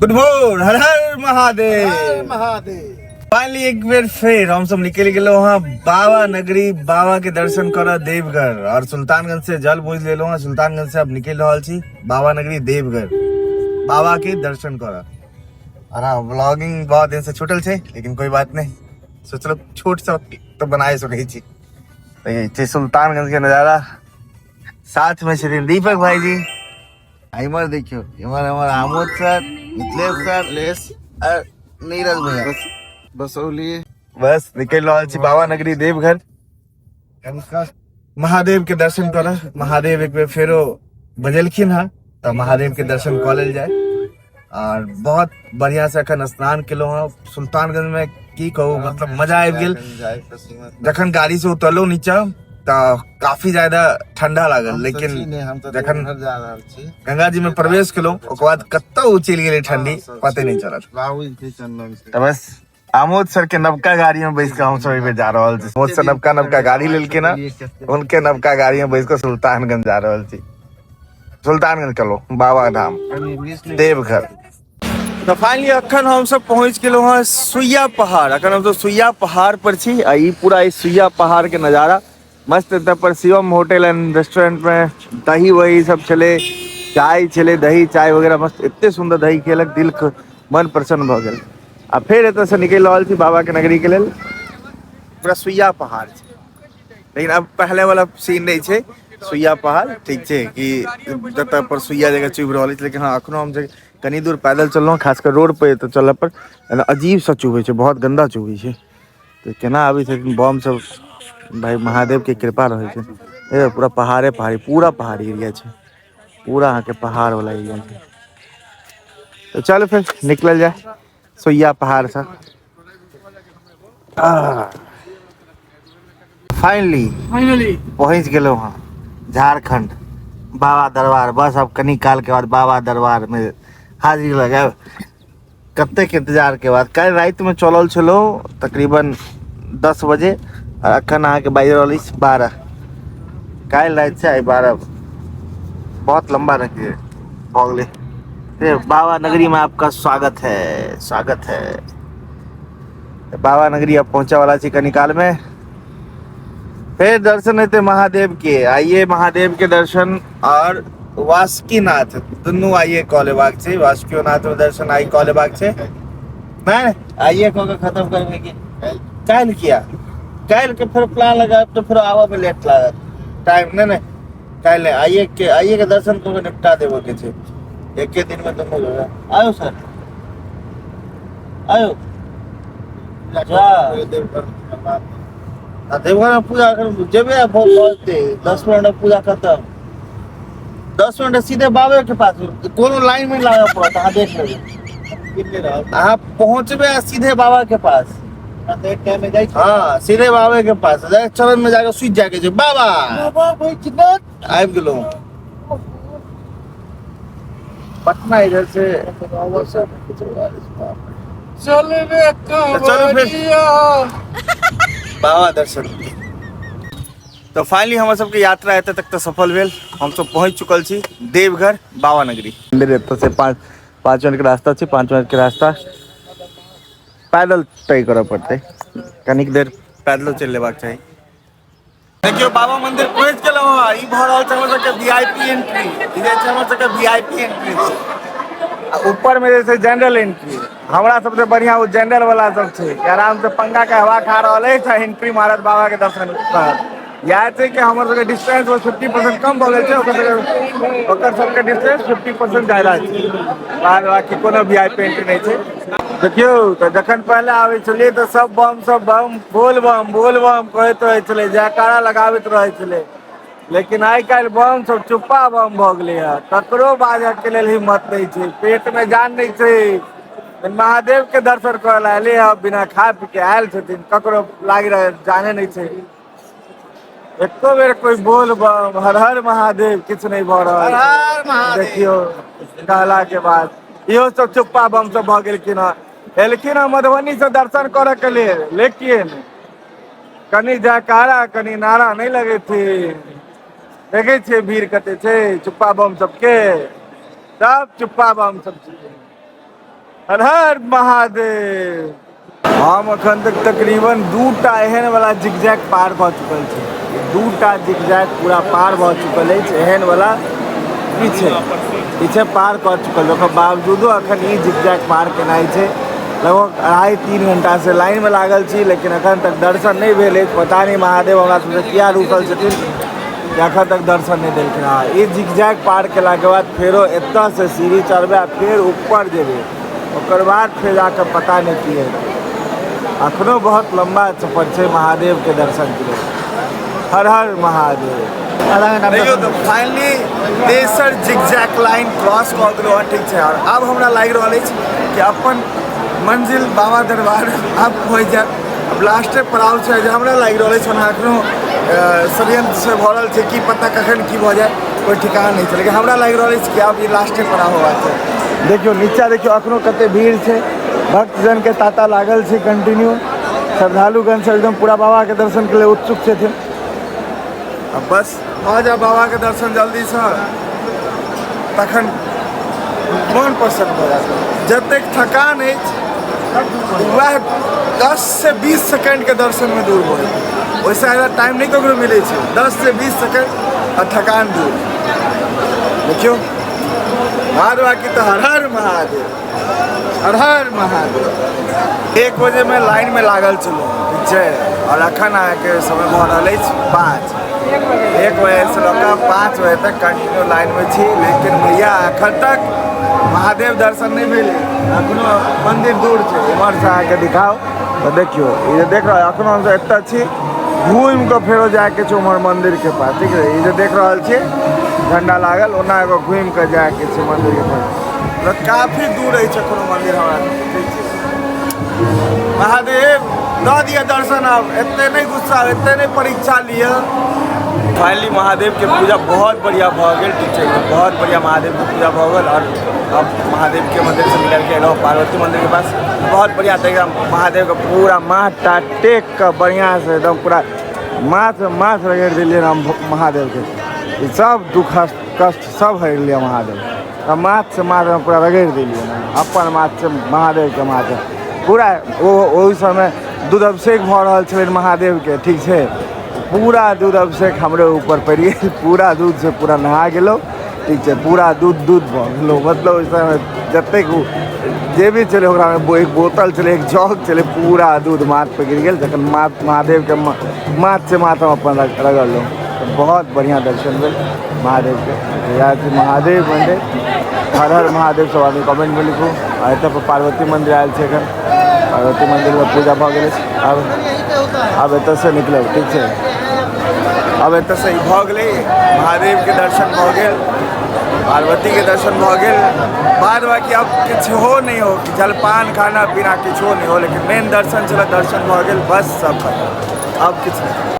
Good भोर, हर हर Mahadev. Mahadev. Finally एक बेर फेर हम सब निकल गेलो हँ बाबा नगरी, बाबा के दर्शन कर देवघर। और सुल्तानगंज से जल बोझ लेलो हँ, सुल्तानगंज से अब निकल रहल छी बाबा नगरी देवघर, बाबा के दर्शन कर। और हाँ, व्लॉगिंग बहुत दिन से छूटल छै, लेकिन कोई बात नहीं, सोचलो छोट सा तो बनाए सकै छी। तऽ ई छै सुल्तानगंज के नजारा। साथ में छथिन दीपक भाईजी। इमहर देखियो, इमहर हमर आमोद सर, मिथिलेश सर, लेस और नीरज भैया। बसौली। बस निकल रहल छी बाबा नगरी देवघर, महादेव के दर्शन कर। महादेव एक बेर फेरो बजेलखिन हँ, तऽ महादेव के दर्शन कऽ लेल जाय। और बहुत बढ़िया से अखन स्नान केलहुँ हँ सुल्तानगंज में। की कहू, मतलब मजा आबि गेल। जखन गाड़ी से उतरलहुँ नीचा तऽ काफी ज्यादा ठंडा लागल, लेकिन हम तऽ जखन देवघर जा रहल छी, गंगा जी में प्रवेश केलहुँ, ओकर बाद कतौ चलि गेलै ठंडी, पते नहीं चलल। बाबू के चंदन से। तऽ बस आमोद सर के नवका गाड़ी में बैस के हम सब एहि जा रहल छी। आमोद सर नवका नवका गाड़ी लेलखिन हँ, उनके नवका गाड़ी में बैस के सुल्तानगंज जा रहल छी। सुल्तानगंज चलो, बाबा धाम देवघर। तऽ फाइनली अखन हम सब पहुंच गेलहुँ हँ सुइया पहाड़। अखन हम सब सुइया पहाड़ पर छी आ ई पूरा ई सुइया पहाड़ के नजारा मस्त। एतऽ पर शिवम होटल एंड रेस्टोरेंट में दही वही सब छलै, चाय छलै, दही चाय वगैरह मस्त। एते सुंदर दही खेलक, दिल मन प्रसन्न भऽ गेल। आ फेर एतऽ से निकलि रहल छी बाबा के नगरी के लेल। पूरा सुइया पहाड़ छै, लेकिन अब पहले वाला सीन नहीं छै। सुइया पहाड़ ठीक छै कि जतऽ पर सुइया जगह चुभि रहल अछि, लेकिन हाँ, अखनो हम जे कनी दूर पैदल चललहुँ, खास कर रोड पर तऽ चलऽ पर अजीब सा चुभै छै, बहुत गंदा चुभै छै। तऽ केना आबै छथिन बम सब, भाई महादेव के कृपा रहै छै। ए पूरा पहाड़े पहाड़ी, पूरा पहाड़ी एरिया छै, पूरा अहाँके पहाड़ वाला एरिया छै। तऽ चल फेर निकलल जाय सुइया पहाड़सँ। फाइनली फाइनली पहुँच गेलहुँ हँ झारखंड बाबा दरबार। बस अब कनी काल के बाद बाबा दरबार में हाजिरी लगायब। कतेक इंतजार के बाद, काल्हि रातिमे चलल छलहुँ तकरीबन 10 बजे आ एखन अहाँके बाजि रहल अछि 12। काल्हि राति से आइ 12, बहुत लम्बा रखिए भऽ गेलै। फिर बाबा नगरी में आपका स्वागत है, स्वागत है। बाबा नगरी अब पहुंचे वाला छी कनी काल में, फिर दर्शन हेतै महादेव के। आइए महादेव के दर्शन और वासुकीनाथ दुनू आइए कऽ लेबाक छै। वासुकीनाथ में दर्शन आइ कऽ लेबाक छै। नहि, आइए कऽ के खत्म करबै कि काल्हि? किया काल्हि के फेर प्लान लगायब तऽ फेर आबऽ में लेट लागत टाइम। नहि नहि, काल्हि नहि, आइए के, आइए के दर्शन कऽ के निपटा देबऽ के छै एके दिन में दुनू जगह। आयो सर, आयो जा। आ देवघर में पूजा कर जेबे आ भऽ जेतै 10 मिनट में पूजा खत्म। 10 मिनट सीधे बाबे के पास, कोनो लाइन में लागऽ पड़त। अहाँ देख लेबै, अहाँ पहुँचबे आ सीधे बाबा के पास। हाँ, सीधे बाबे के पास जाके चरण में जाके सुति जाके छै। बाबा बाबा बैजनाथ। आबि गेलहुँ पटना इधर से। चल रे। तो चलू फिर। कांवरिया। बाबा दर्शन। तऽ फाइनली हमर सबके यात्रा एतऽ तक तऽ सफल भेल। हमसब पहुँच चुकल छी देवघर बाबा नगरी मंदिर। एतऽ से 5 मिनट के रास्ता छै, 5 मिनट के रास्ता पैदल तय करऽ पड़तै। कनिक देर पैदलो चलि लेबाक चाही। देखियौ, बाबा मंदिर पहुँच गेलहुँ हँ। ई भऽ रहल छै हमर सबके वीआईपी एंट्री। ई जे छै हमर सबके वीआईपी एंट्री छै आ ऊपर में जे छै जनरल एंट्री। हमरा सबसे बढ़िया ओ जनरल वाला सब छै कि आराम से पंखा के हवा खा रहल अछि आ एंट्री मारत, बाबा के दर्शन करत। इएह छै कि हमर सबके डिस्टेंस 50% कम भऽ गेल छै, ओकर सबके डिस्टेंस 50% ज्यादा छै। बाद बाकी कोनो वी I P entry नहि छै। देखियौ तऽ जखन पहिले आबै छलियै तऽ सब बम सब बम, बोल बम बोल बम कहैत रहै छलै, जयकारा लगाबैत रहै छलै, लेकिन आइ काल्हि बम सब चुप्पा बम भऽ गेलै हँ। ककरो बाजऽ के लेल हिम्मत नहि छै, पेट मे जान नहि छै। महादेव के दर्शन करऽ लए एलै हँ, बिना खा पी के आयल छथिन, ककरो लागि रहल जाने नहि छै। एको बेर कोई बोल बम, हर हर महादेव किछु नहि भऽ रहल हर छै। हर महादेव। देखियौ, कहला के बाद इहो सब चुप्पा बम सब भऽ गेलखिन हँ। एलखिन हँ मधुबनी से दर्शन करऽ के लेल, लेकिन कनि जयकारा, कनि नारा नहि लगेथिन। देखै छियै भीड़ कते छै चुप्पा बम सबके, सब चुप्पा बम सब छै। हर हर महादेव। हम अखन तक तकरीबन 2टा एहन वाला जिगजैग पार भऽ चुकल छी। 2टा जिगजैग पूरा पार भऽ चुकल अछि, एहन वाला पीछे पीछे पार कऽ चुकल, ओकर बावजूदो अखन ई जिगजैग पार केनाइ छै। लगभग 2.5-3 घंटा से लाइन में लागल छी, लेकिन अखन तक दर्शन नहीं भेल अछि। पता नहीं महादेव हमरा सबसे किया रूसल छथिन कि अखन तक दर्शन नहीं देलखिन। हाँ, ई जिगजैग पार केलाके बाद फेरो एतऽ से सीढ़ी चढ़बै आ फेर ऊपर जेबै, ओकर बाद फेर जाकऽ पता नहीं की हेतै। अखनो बहुत लम्बा सफर छै महादेव के दर्शन के लेल। हर हर महादेव। देखियौ तऽ फाइनली तेसर जिगजैग लाइन क्रॉस कऽ गेलहुँ हँ, ठीक छै। और आब हमरा लागि रहल अछि कि अपन मंजिल बाबा दरबार आब पहुँच जायब। आब लास्टे पड़ाव छै जे हमरा लागि रहल अछि। ओना एखनो षड्यंत्र से भरल छै, की पता कखन की भऽ जाय, कोई ठिकाना नहि छै, लेकिन हमरा लागि रहल अछि कि आब ई लास्टे पड़ाव होबाक छै। देखियौ नीचा देखियौ अखनो कते भीड़ छै, भक्तजन के तांता लागल छै कंटिन्यू, श्रद्धालुगण सब एकदम पूरा बाबा के दर्शन के लिए उत्सुक छथिन। अब बस भऽ जाए बाबा के दर्शन जल्दी से, तखन मन प्रसन्न भऽ जायत। जतेक थकान अछि वएह 10 से 20 सेकेंड के दर्शन में दूर भऽ जेतै, ओहिसँ ज्यादा टाइम नहि ककरो मिलै छै। 10 से 20 सेकेंड आ थकान दूर। देखियौ बाद बाकी तऽ हर हर महादेव, हर हर महादेव। 1 बजे में लाइन में लागल छलहुँ, ठीक छै। और अखन अहाँके समय भऽ रहल अछि 5, 1 बजे से लऽ कऽ 5 बजे तक कंटिन्यू लाइन में छी, लेकिन भैया अखन तक महादेव दर्शन नहीं भेलै। अखनो मंदिर दूर छै, इम्हर से अहाँके दिखाओ तऽ देखियौ ई जे देख रहल अखनो हमसब एतऽ छी, घूमि कऽ फेरो जायके छै उम्हर मंदिर के पास, ठीक है। ई जे देख रहल छी झंडा लागल, ओना एगो घूमि कऽ जायके छै मंदिर के पास। तऽ काफी दूर अछि अखनो मंदिर हमरा, ठीक छै। महादेव दऽ दिअ दर्शन, आब एते नहि गुस्सा, एते नहि परीक्षा लिअ। फाइनली महादेव के पूजा बहुत बढ़िया भऽ गेल, ठीक छै, बहुत बढ़िया महादेव के पूजा भऽ गेल। और अब महादेव के मंदिर से निकल के एलहुँ पार्वती मंदिर के पास, बहुत बढ़िया तरीका महादेव के पूरा माथ टा टेक कऽ बढ़िया से एकदम पूरा माथ माथ रगड़ि देलियै हम महादेव के। ई सब दुख कष्ट सब हरि लिअ महादेव, आ माथ से माथ हम पूरा रगड़ि देलियै हन, अपन माथ से महादेव के माथ पूरा। ओ ओहि समय दूध अभिषेक भऽ रहल छलै महादेव के, ठीक छै। पूरा दूध अभिषेक हमरे ऊपर पड़ि गेल, पूरा दूध से पूरा नहा गेलहुँ, ठीक छै, पूरा दूध दूध भऽ गेलहुँ। मतलब ओहि समय जतेक ओ जे भी छलै ओकरामे एक बोतल छलै, एक जग छलै, पूरा दूध माथ पर गिर गेल। जखन माथ महादेव के माथ से माथ हम अपन रगड़लहुँ तऽ बहुत बढ़िआँ दर्शन भेल महादेव के। इएह छै महादेव मंदिर। हर हर महादेव सब आदमी कमेंट में लिखू। आ एतऽ पर पार्वती मंदिर आयल छै, एखन पार्वती मंदिर में पूजा भऽ गेल अछि। आब एतऽ से निकलब, ठीक छै। आब एतऽ से भऽ गेलै, महादेव के दर्शन भऽ गेल, पार्वती के दर्शन भऽ गेल। बाद बाकी आब किछु हो नहि हो, जलपान खाना पीना किछो नहि हो, लेकिन मेन दर्शन छलै, दर्शन भऽ गेल, बस सब खतम, आब किछु नहि।